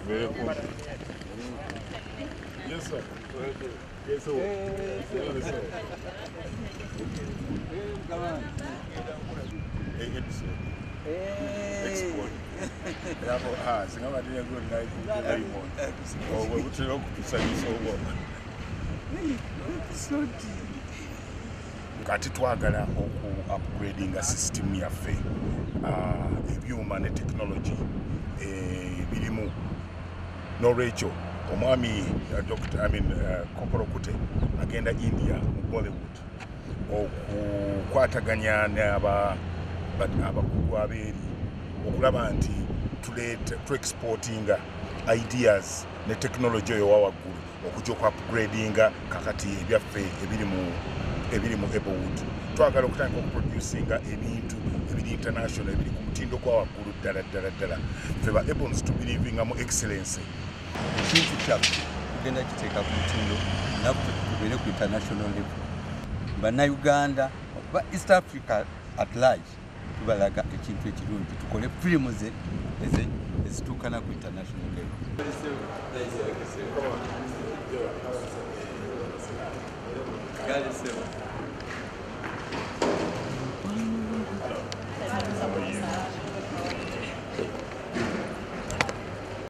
Very cool. Yes, sir. Yes, sir. Yes, sir. Export. Kati twagala oku upgradinga system yaffe, ebyuma ne technology birimu. N'olwekyo omwami Dr. I mean, Corporal Kute agenda India mu Bollywood okukwataganya n'abakugu abeeri okulaba nti tuexportinga ideas ne technology oyo wawaggulu okujja oku upgradinga kakati ebyaffe ebiri mu Ebonwood. Twagala okutandika okuproducinga ebintu ebiri international, ebiri ku mutindo gwa waggulu ddala ddala ddala. Ffe ba Ebons tubelievinga mu excellence. Ekintu kyaffe tugenda kiteeka ku mutindo naffe tubeere ku international level. Bannayuganda oba East Africa at large tubalaga ekintu ekirungi, tukole firimu ezituukana ku international level.